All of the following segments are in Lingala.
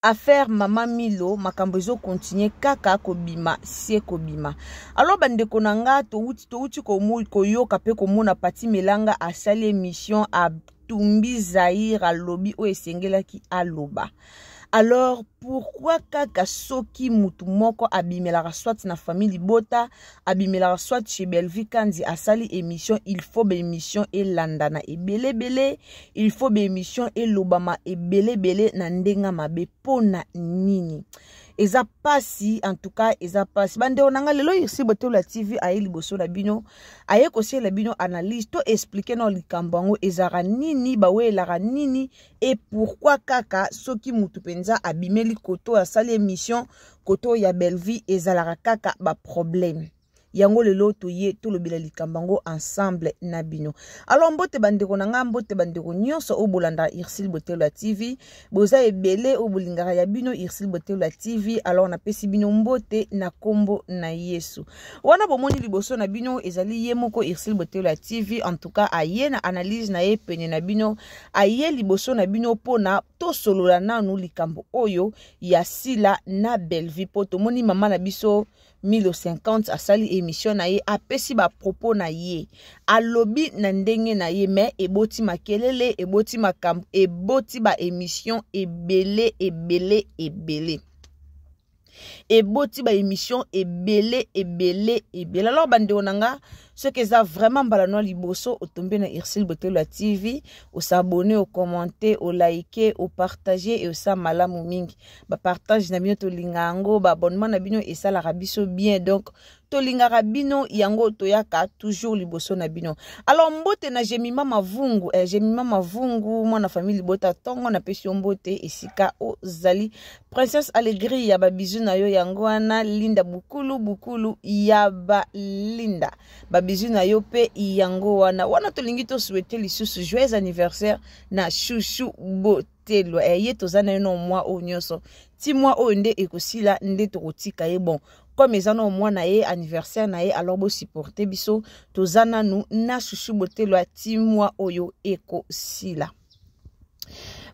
Affaire mama Milo, makambo ezo continuer kaka kobima se kobima. Alors bandeko na nga, towuti towuti koyoka pe komona Pati Melanga asali émission, atumbi Zaïre, alobi oyo esengelaki aloba. Alors pourquoi kaka soki mutu moko abimelaka soit na famille libota, abimelaka soit chez Bellevue Kanzi asali émission, il faut ba émission elandana ebelebele, il faut ba émission elobama ebelebele na ndenga mabe pona nini? Eza pasi, en tout cas eza pasi. Bandeko na nga, lelo Irsi Botola TV aye liboso na bino, aye kosala bino analyse to expliquer na likambo yango ezaka nini, bawelaka nini et pourquoi kaka soki mutu penza abimeli koto asali émission koto ya Bellevue ezalaka kaka ba problème. Yango lelo toye tolobela likambo yango ensemble na bino. Alors mbote bandeko na nga, mbote bandeko nyonso oyo bolandaka Ursule Botelwa TV, boza ebele oyo bolingaka ya bino Ursule Botelwa TV. Alors napesi bino mbote na kombo na Yesu. Wana bomoni liboso na bino ezali ye moko Ursule Botelwa TV. En tout cas aye na analyse na ye pene na bino, aye liboso na bino pona tosolola nanu likambo oyo ya Sila na Bellevue, po tomoni mama na biso Milo 50 asali émission na ye, apesi ba propos na ye, alobi na ndenge na ye, mais eboti makelele, eboti makambo, eboti ba émission ebele ebele ebele, eboti ba émission ebele ebele ebele. Alors bandeko na nga, soki eza vraiment mbala no liboso otombe na Ursule Botelwa TV, osabonner, ocommenter, olike, opartager et osa malamu mingi. Ba partage na bino tolinga yango, ba abonnement na bino esalaka biso bien, donc tolingaka bino yango, toyaka toujours liboso na bino. Alors mbote na Jemima Mavungu, Jemima Mavungu, mwana famille libota tongo, napesi yo mbote esika ozali. Princesse Allegri ya ba bisous na yo yango wana, Linda Bukulu Bukulu ya ba Linda, ba bisous na yo pe yango wana. Wana tolingi to souhaiter lisusu joyeux anniversaire na Chouchou Botelwa. Ye toza na ye no mwa oyo nyonso, ti mwa oyo nde ekosila nde tokotika ye. Bon, comme eza no mwa na ye anniversaire na ye, alors bo supporter biso, toza nanu na Chouchou Botelwa ti mwa oyo ekosila.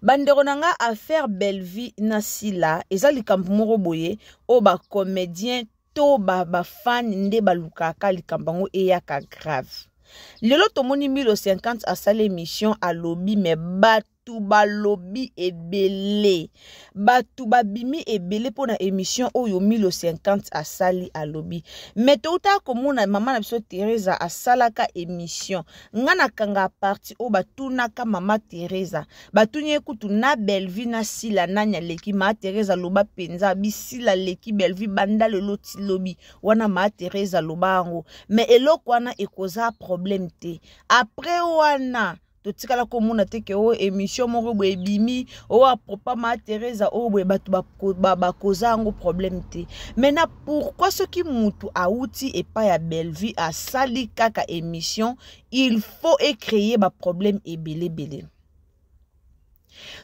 Bandeko na nga, affaire Bellevue na Sila eza likambo moko boye oyo ba comédien to ba fan nde balukaka likambo yango eyaka grave. Lelo tomoni Milo 50 asali émission, alobi mais bato balobi ebele, bato babimi ebele mpona émission oyo Milo 50 asali, alobi mais touta komona mama na biso Teresa asalaka émission. Nga nakanga parti oyo batunaka mama Teresa, batuni ye kutu na Bellevue na Sila nani aleki. Ma Teresa aloba mpenza bisila aleki Bellevue banda lelo ti lobi wana. Ma Teresa aloba yango, mais eloko wana ekoza problème te. Après wana totikala komona te ke oyo émission moko boye ebimi oyo apropa ma Teresa oyo boye bato bakoza yango problème te. Maintenant pourquoi soki mutu awuti epai ya Bellevue asali kaka émission, il faut ecréer ba problème ebelebele?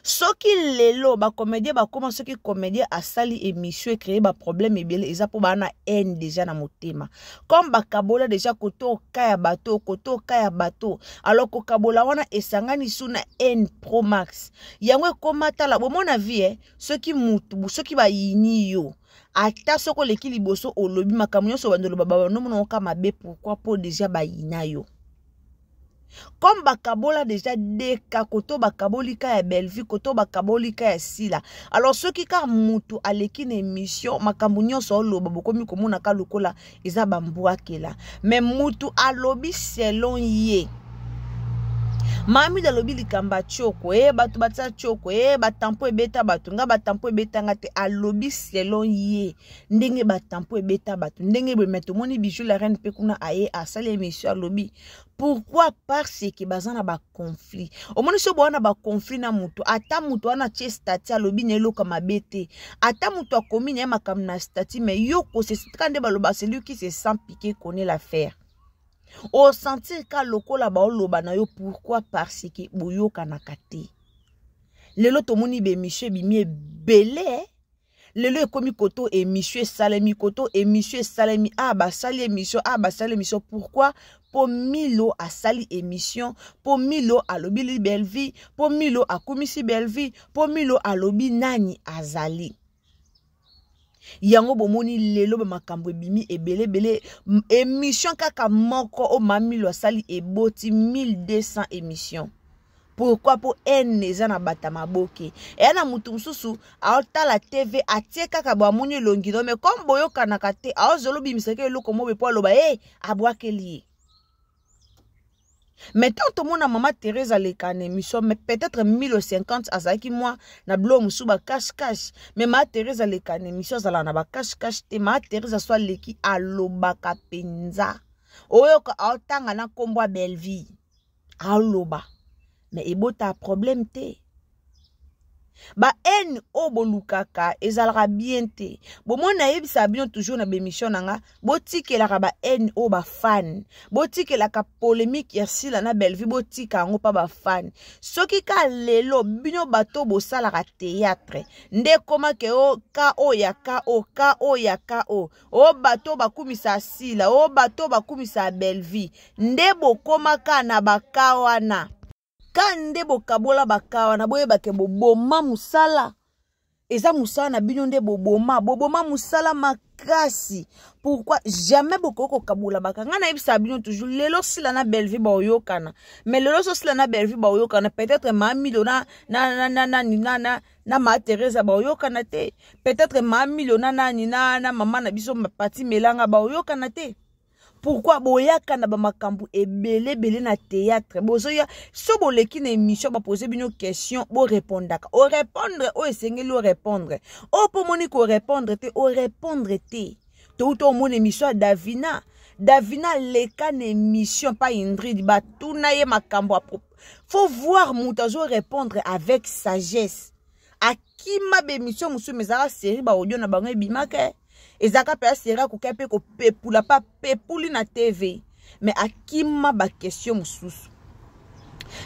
Soki lelo ba comédien bakoma, soki comédien asali émission ecréer ba problème ebele, eza mpo baa na haine déjà na motema, comme bakabola déjà koto oka ya bato, koto oka ya bato. Alors kokabola wana esangani su na haine pro max, yango ekoma. Tala, bomona vie, soki mutu, soki bayini yo, ata soki oleki liboso olobi makambo nyonso, bando oloba, babandomona oka mabe. Pourquoi? Mpo déjà bayina yo, comme bakabola déjà deka koto bakaboli ka ya Bellevue, koto bakaboli ka ya Sila. Alors soki kaka mutu aleki na émission, makambo nyonso oloba, bokomi komona ka lokola eza bambwakela. Mais mutu alobi selon ye. Mamida alobi likambo ya tioko, bato batia tioko, batampo ebeta bato, nga batampo ebetanga te. Alobi selon ye ndenge batampo ebeta bato ndenge boye. Mais tomoni Bijou la Reine mpe kuna aye asali émission, alobi. Pourquoi? Parce que baza na baconflit. Omoni, so boza na baconflit na moto, ata moto wana atie statut, alobi na eloka mabe te, ata moto akomi na ye makambo na statut, mais yo kosesika nde baloba celui qui se sent piqué connaît l'affaire. Osentir ka lokola baoloba na yo. Pourquoi? Parce que boyokanaka te. Lelo tomoni bémission ebimi ebele. Lelo ekomi koto émission esalemi, koto émission esalemi, ah basali émission, ah basali émission. Pourquoi? Po Milo asali émission, po Milo alobili Bellevue, po Milo akumisi Bellevue, po Milo alobi nani azali. Yango bomoni lelo ba makambo ebimi ebele ebele. Émission kaka moko o ma Milo asali eboti 1200 émissions. Pourquoi? Po haine eza na bata maboke. Eya na mutu mususu aotala TV atie kaka bo amoni elongi no, mais comme boyokanaka te, aozolo bimisaka eloko mobe po aloba eh abwakeli ye. Mais tant tomona mama Thérèse aleka na émission, mais peut-être 1050 azalaki mwa na bilo mosusu ba cash cash, mais mama Thérèse aleka na émission azalaka na ba cash cash te. Mama Thérèse aso aleki alobaka penza, oyoka aotanga na kombo ya Bellevue aloba, mais ebota problème te. Ba haine oyo bolukaka ezalaka bien te. Bomoni nayebisaka bino toujours na bémission na nga, botikelaka ba haine oyo ba fan, botikelaka polémique ya Sila na Bellevue, botika yango pa ba fan. Soki ka lelo bino bato bosalaka théâtre nde ekoma ke o ka o ya ka o ka o ya ka o o bato bakumisa Sila, o bato bakumisa Bellevue, nde bokomaka na baka wana. Ka nde bokabola baka wana, boyebake boboma mosala. Eza mosala na bino nde boboma, boboma mosala makasi. Pourquoi jamais bokoki kokabola baka? Ngai nayebisaka bino toujours, lelo Sila na Bellevue baoyokana, mais lelo so Sila na Bellevue baoyokana, peut-être ma Milo na na na na na na na na ma Thérèse baoyokana te, peut-être ma Milo na nani na na mama na biso Pati Melanga baoyokana te. Pourquoi boyaka na bamakambo ebele ebele na théâtre? Bozoya so boleki na émission, bapose bino question, borépondaka, orépondre oyo esengeli orépondre, oyo mpo omoni korépondre te, orépondre te. Touta omona émission ya Davina, Davina aleka na émission pa Ingrid, batuna ye makambo ya faut voir moto azo répondre avec sagesse. Akima ba émission mosusu, mais ezalaka série ba audio na bango ebimaka, ezalaka mpe aseri akoki mpe kopepula pa pepuli na TV, mais akima ba question mosusu.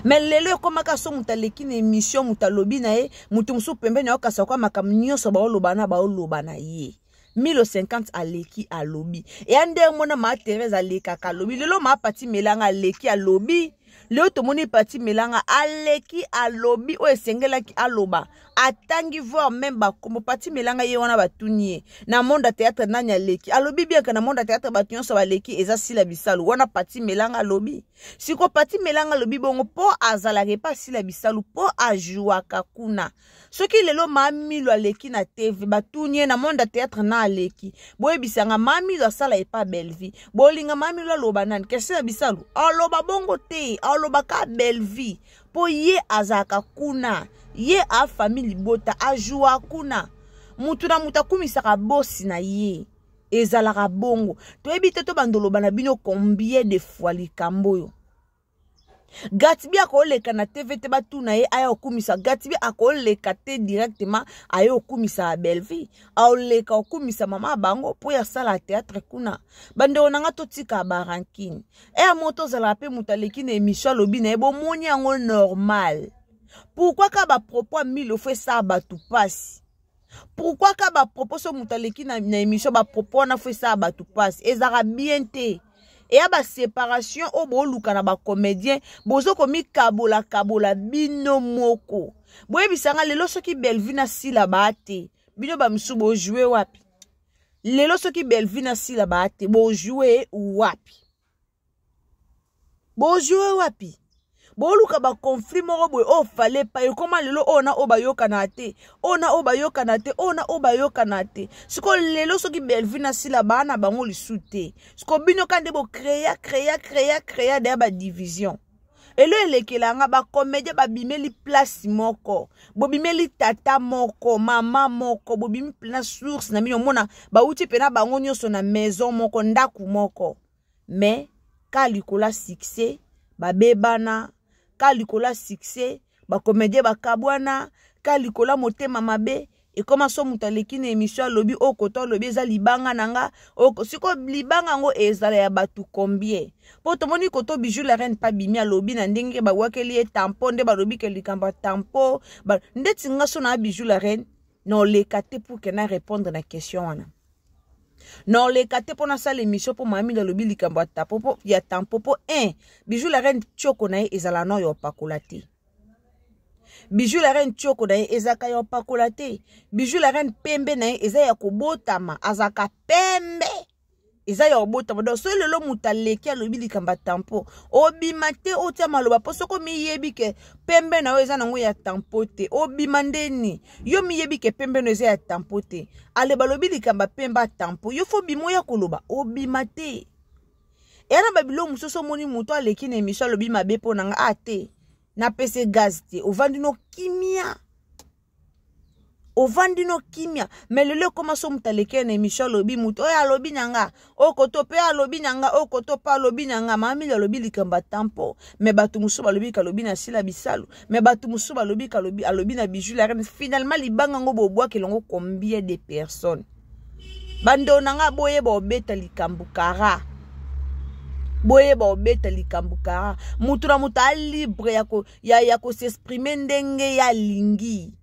Mais lelo ekomaka so moto aleki na émission, moto alobi na ye, moto mosusu pembeni ayokasa kwa makambo nyonso baoloba na baoloba na ye. 1050 aleki alobi, eya nde mona ma Thérèse alekaka alobi, lelo ma Pati Melanga aleki alobi, lelo tomoni Pati Melanga aleki alobi oyo esengelaki aloba, atangi voir même bakombo. Pati Melanga ye wana batuni ye na monde ya théâtre nani aleki, alobi bien ke na monde ya théâtre bato nyonso baleki eza Sila Bisalu. Wana Pati Melanga alobi. Siko Pati Melanga alobi bongo mpo azalaka epa Sila Bisalu, mpo ajouaka kuna. Soki lelo ma Milo aleki na TV, batuni ye na monde ya théâtre na aleki, boyebisanga ma Milo asala epa Bellevue, bolinga ma Milo aloba nani? Ke Sila Bisalu aloba bongo te, alobaka Bellevue mpo ye azalaka kuna, ye a famille libota ajoua kuna. Mutu na mutu akumisaka bosi na ye, ezalaka bongo. Toyebi te tobandoloba na bino combien de fois likambo oyo. Gatbi akoleka na TV te, batuna ye aya okumisa Gatbi, akoleka te directement aye okumisa Bellevue, aoleka okumisa mama bango mpo ya sala théâtre kuna. Bandeko na nga, totika ba rancune. Eya moto ozalaka mpe moto aleki na émission alobi na ye, bomoni yango normal. Pourquoi ka ba propos ya Milo fo esala bato mpasi? Pourquoi ka ba propos so moto aleki na émission, ba propos wana fo esala bato mpasi? Ezalaka bien te. Eya ba séparation oyo boluka na ba comédien, bozo komikabola kabola bino moko. Boyebisanga lelo soki Bellevue na Sila baa te, bino bamisusu bojoue wapi? Lelo soki Bellevue na Sila baa te, bojoue wapi? Bojoue wapi? Boluka ba conflit moko boye oyo fale pa ekoma lelo oyo na oyo bayokana te, oyo na oyo bayokana te, oyo na oyo bayokana te. Sikoyo lelo soki Bellevue na Sila baa na bango lisu te, sikoyo bino ka nde bocréa créa créa créa deya ba division. Elo elekelanga ba comédien babimeli place moko, bobimeli tata moko, mama moko, bobimi mpena source na bino, omona bauti mpena bango nyonso na maison moko, ndako moko, mais ka likolo ya succès babebana, ka likolo ya succès bacomédien bakabwana, ka likolo ya motema mabe ekoma so moto aleki na émission alobi oyo koto alobi eza libanga na nga. Sikoyo libanga yango ezala ya bato combien? Mpo tomoni koto Bijou la Reine pa bimi alobi na ndenge babwakeli ye tampo, nde balobi ke likambo ya tampo ndeti nga so na Bijou la Reine. Naoleka te pour que na répondre na question wana. Naoleka te mpo nasala émission mpo Mama Milo alobi likambo ya tapo mpo ya tampo mpo 1 Bijou la Reine tioko na ye ezala na oyo opakola te. Bijou la Reine tioko na ye ezalaka ya opakola te. Bijou la Reine pembe na ye eza ya kobotama, azalaka pembe. Eza ya kobotama. Donc soki lelo moto aleki alobi likambo ya tampo, obima te otia maloba mpo soki omiyebi ke pembe na yo eza nango ya tampo te, obima ndeni? Yo miyebi ke pembe no eza ya tampo te. Ale balobi likambo ya pembe ya tampo, yo fo bima oya koloba, obima te. Eya na babiloko mosusu omoni moto aleki na émission alobi mabe mpo na nga, ah te, napesi gaz te, ovandi no kimia. Ovandi no kimia. Mais lelo ekoma so moto aleki na émission alobi moto oyo alobi na nga, oyo koto mpe alobi na nga, oyo koto mpe alobi na nga. Mama Milo alobi likambo ya tampo, mais bato mosusu balobi kalobi na Sila Bisalu, mais bato mosusu balobi kalobi alobi na Bijou la Reine. Finalement libanga ngo bobwakela ngo combien de personnes? Bandeko na nga, boyeba obeta likambo kara. Boyeba obeta likambo kara. Moto na moto a libre ya ko, ya, ya ko s'exprimer ndenge ya lingi.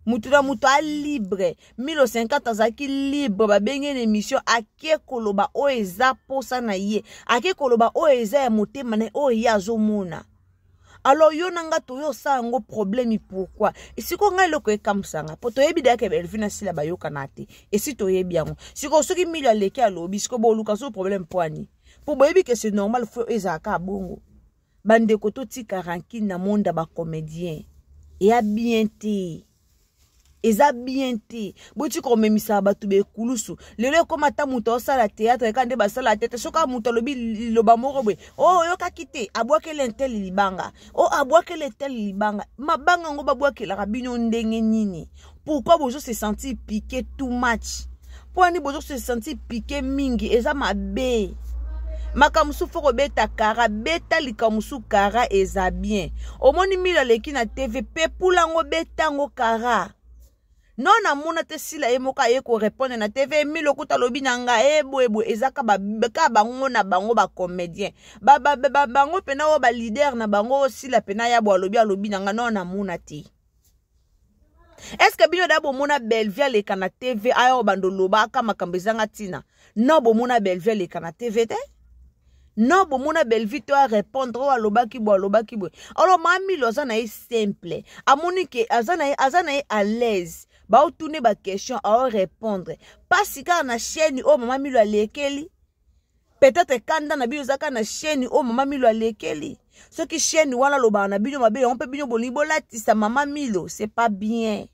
Moto na moto a libre. Milo 50 azalaki libre, babenge na émission, ake koloba oyo eza posa na ye, ake koloba oyo eza ya motema na ye, oyo ye azomona. Alors yo na nga toyo osala yango problème pourquoi? Sikoyo ngai eloko ekamwisanga po toyebi deyake Bellevue na Sila bayokana te, esi toyebi yango. Sikoyo soki Milo aleki alobi, sikoyo boluka so problème po ani? Po boyebi ke c'est normal, fo ezalaka bongo. Bandeko totika rancune na monde ya ba comédien, eya bien te. Eza bien te. Boti komemisaka bato bekulusu. Lelo ekoma ata moto osala théâtre kaka nde basala théâtre. Soki moto alobi liloba moko boye, oh oyokaki te, abwakeli intel libanga. Oh abwakeli intel libanga. Mabanga yango babwakelaka bino ndenge nini? Pourquoi bozo se sentir piqué too much? Mpo ani bozo se sentir piqué mingi? Eza mabe. Makambo mosusu fo kobeta kara, beta likambo mosusu kara eza bien. Omoni Milo aleki na TV, pepula yango, beta yango kara. Non, namona te Sila ye moko aye korépondre na TV. Milo kuta alobi na nga, e boye boye, eza ka bango na bango ba comédien. Ba, ba, ba, ba, bango pena oyo ba leader na bango, Sila pena ya bo alobi, alobi na nga, non, namona te. Est-ce que bino da bomona Bellevue aleka na TV ayo bando loba aka makambo ezanga tina? Non, bomona Bellevue aleka na TV te? Non, bomona Bellevue to a répondre oyo alobaki bo alobaki boye. Alors Mama Milo aza na ye simple. Amoni ke aza na ye, aza na ye à l'aise. Ba otune ba question a répondre. Pasi kaka na chaîne oyo Mama Milo alekeli. Peut-être kanda na bino ezaka na chaîne oyo Mama Milo alekeli. Soki chaîne wana lobaka na bino mabe yango mpe bino bolingi bolatisa Mama Milo, c'est pas bien.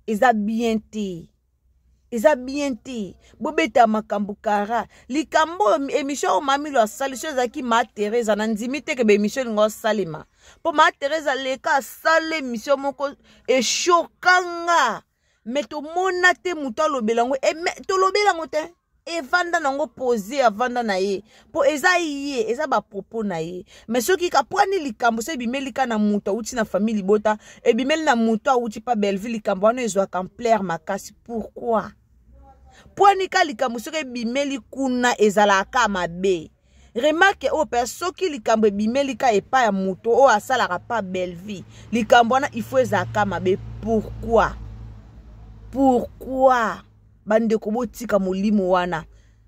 Eza bien te. Eza bien te. Bobeta makambo kara. Likambo oyo émission oyo Mama Milo asali, so ezalaki Ma Teresa, na ndimi te ke ba émission elingi osalema. Po Ma Teresa leka asala émission moko eshokanga. Mais tomona te moto alobela yango, mais tolobela yango te. Evanda nango posé, avanda na ye. Po eza ye, eza ba propos na ye. Mais soki kapwani likambo so ebimeli ka na moto awuti na famille libota, ebimeli na moto awuti pa Bellevue, likambo wana ezwaka ampleur makasi. Pourquoi? Pwani ka likambo soki ebimeli kuna ezalaka mabe. Remarque oyo pe soki likambo ebimeli ka epa ya moto oyo asalaka pa Bellevue, likambo wana il faut ezalaka mabe. Pourquoi? Pourquoi? Bandeko botika molimo wana.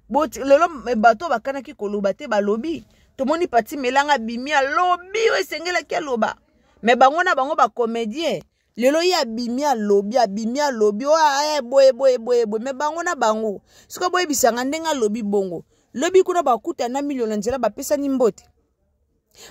Lelo bato bakanaki koloba te balobi. Tomoni Pati Melanga abimi alobi oyo esengelaki aloba. Mais bango na bango ba comédien. Lelo ye abimi alobi, abimi alobi, oyo, aye, boye, boye, boye, boye. Mais bango na bango. Sikoyo boyebisanga ndenge alobi bongo. Lobi kuna bakuta na Milo na nzela bapesani mbote.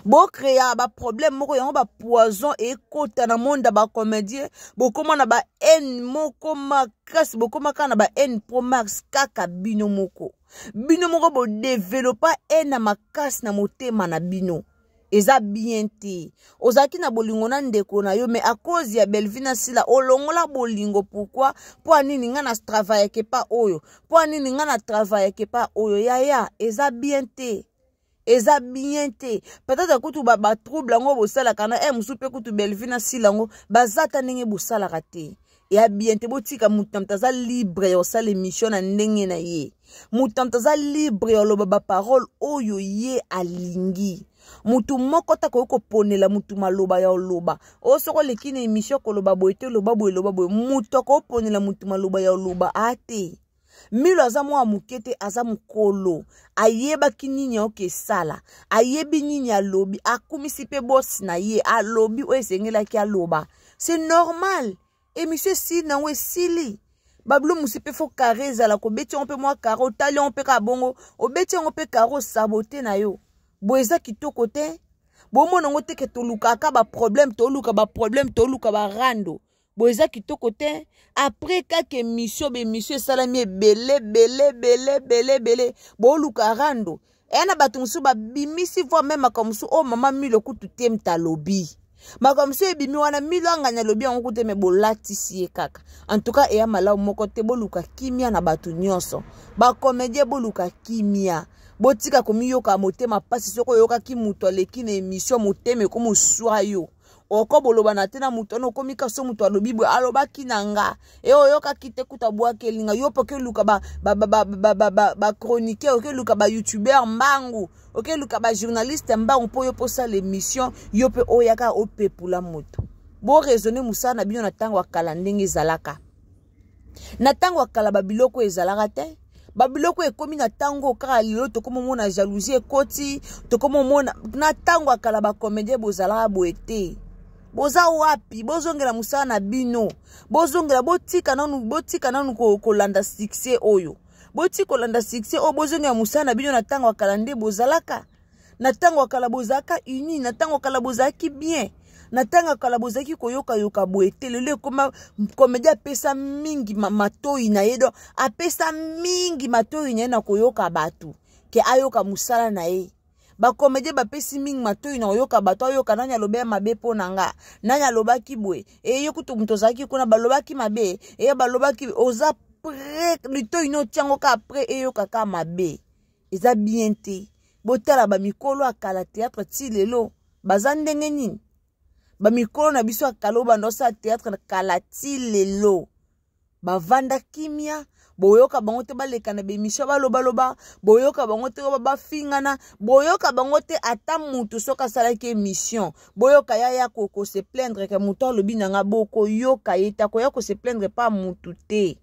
Bo créa ba problème moko yango ba poison ekota na monde ba comédien, bokoma na ba haine moko makasi, bokoma kaka na ba haine pro max kaka bino moko. Bino moko bo développa haine na makasi na motema na bino. Eza bien te. Ozalaki na bolingo na ndeko na yo, mais à cause ya Bellevue na Sila olongola bolingo. Pourquoi? Po nini nga na travaillake pa oyo? Po nini nga na travaillake pa oyo? Yaya, eza bien te. Eza bien te. Peut-être kutu ba trouble yango bosalaka na, mosusu pe kutu Bellevue na Sila yango, baza ta ndenge bosalaka te. Ya bien te, botika moto na moto aza libre ya kosala émission na ndenge na ye. Moto na moto aza libre ya koloba ba parole oyo ye alingi. Mutu moko te akoki koponela mutu maloba ya oloba. Oyo soki oleki na émission koloba boye te, loba boye, loba boye. Mutu akoponela mutu maloba ya oloba a te. Milo aza mwa moke te, aza mokolo. Ayebaki nini aoki esala, ayebi nini alobi, akumisi mpe bosi na ye, alobi oyo esengelaki aloba. C'est normal. Émission esili nango esili. Babilo mosusu mpe fo carré ezala, kobeti yango mpe mwa carré, otali yango mpe kaka bongo, obeti yango mpe carré, osabote na yo. Boye eza kitoko te. Bomona yango te ke tolukaka baproblème, toluka baproblème, toluka barando. Boye eza kitoko te. Après kaka émission, baémission esalami ebele ebele ebele ebele ebele, boluka rando. Eya na bato mosusu babimisi voi meme makambo mosusu oyo mama Milo kutu te mta alobi. Makambo mosusu ebimi wana, Milo angani alobi yango kutu te, me bolatisi ye kaka. En tout cas eya malamu moko te. Boluka kimia na bato nyonso. Bacomédien, boluka kimia, botika komiyoka motema mpasi. Soki oyokaki moto aleki na émission, motema ekomoswa yo, oko boloba na te na moto wana, okomi kaso moto alobi boye, alobaki na nga e oyokaki te, kuta bwaki elinga yo mpo okeluka bachroniqueur, okeluka bayoutubeur mbangu, okeluka bajournaliste mbangu, mpo yo mpo osala émission, yo mpe oyaka opepula moto. Boraisonne mosala na bino na ntango ya kala ndenge ezalaka. Na ntango ya kala babiloko ezalaka te, babiloko ekomi na ntango kaka lelo. Tokomomona jalousie ekoti, tokomomona na ntango ya kala bacomédien bozalaka boye te. Boza wapi? Bozongela mosala na bino, bozongela, botika nanu, botika nanu kolanda succès oyo, botika kolanda succès oyo, bozongela mosala na bino. Na ntango ya kala nde bozalaka, na ntango ya kala bozalaka uni, na ntango ya kala bozalaki bien, na ntango ya kala bozalaki koyokayoka boye te. Lelo ekoma comédien apesa mingi matoi na ye, donc apesa mingi matoi na ye na koyoka bato ke ayoka mosala na ye. Bacomédien bapesi mingi matoi na koyoka bato, ayoka nani alobi ya mabe mpo na nga, nani alobaki boye, eye kutu moto ozalaki kuna balobaki mabe, eye balobaki. Oza prêt, litoi no otiango ka après eyoka ka mabe, eza bien te. Botala bamikolo ya kala théâtre ti lelo baza ndenge nini. Bamikolo na biso ya kala oyo banda osala théâtre kala ti lelo bavanda kimia, boyoka bango te baleka na bemission balobaloba, boyoka bango te bafingana, boyoka bango te. Ata mutu soki asalaki émission, boyoka ya kose plaindre ke moto alobi na nga, bokoyoka ye te. Akoya kose plaindre pa mutu te,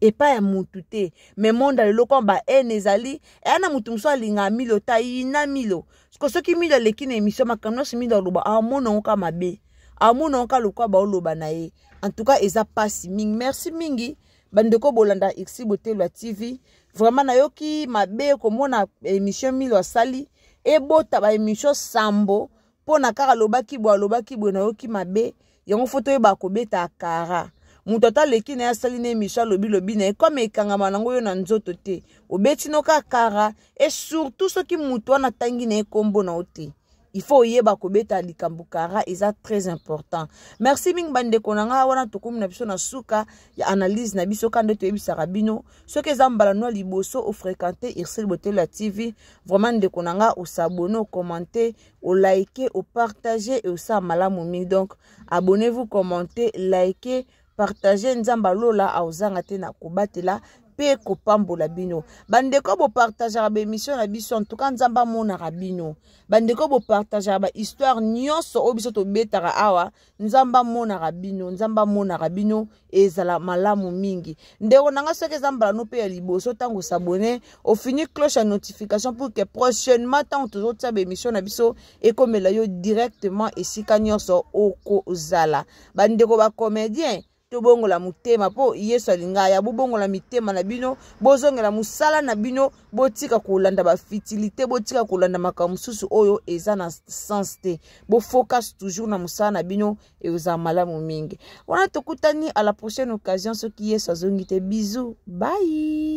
epai ya mutu te. Me monde lelo kwa bahaine ezali, eya na mutu mosusu alingaka Milo te, ayina Milo. Soki Milo aleki na émission, makambo nyonso Milo aloba, amona yango ka mabe, amona yango ka lokwa baoloba na ye. En tout cas eza pasi mingi. Merci mingi bandeko bolanda Ixi Botelwa TV. Vraiment nayoki mabe komona émission Milo asali ebota baémission sambo mpo na kaka alobaki boye, alobaki boye. Nayoki mabe yango. Fo toyeba kobeta akara. Moto ata aleki na ye, asali na émission, alobi lobi na ye, comme ekangama nango yo na nzoto te, obeti no kaka kara. Et surtout soki moto wana atangi na ye nkombo na yo te, il faut oyeba kobeta likambo kara, eza très important. Merci mingi bandeko na ngai. Wana tokomi na biso na suka ya analyse na biso. Ka nde toyebisaka bino, soki eza mbala no liboso ofréquente Ursule Botelo ya TV, vraiment ndeko na ngai, osabonne, ocommente, olike, opartage e osala malamu mingi. Donc abonnez-vous, commentez, likez, partagez. Nzambe alola aozanga te na kobatela mpe kopambola bino. Bandeko bopartageaka baémission na biso, en tout cas Nzambe amonaka bino. Bandeko bopartageaka bahistoire nyonso oyo biso tobetaka awa, Nzambe amonaka bino, Nzambe amonaka bino. Ezala malamu mingi ndeko na nga. Soki eza mbala no mpe ya liboso, ntango osabonner, ofini cloche ya notification pour que prochainement ntango tozotia baémission na biso, ekomela yo directement esika nyonso okozala. Bandeko bacomédien, tobongola motema mpo Yesu alinga ya. Bobongola mitema na bino, bozongela mosala na bino, botika kolanda bafutilité, botika kolanda makambo mosusu oyo eza na sens te. Bofocus toujours na mosala na bino, ezala malamu mingi. Wana tokutani à la prochaine occasion soki Yesu azongi te. Bisous, bye.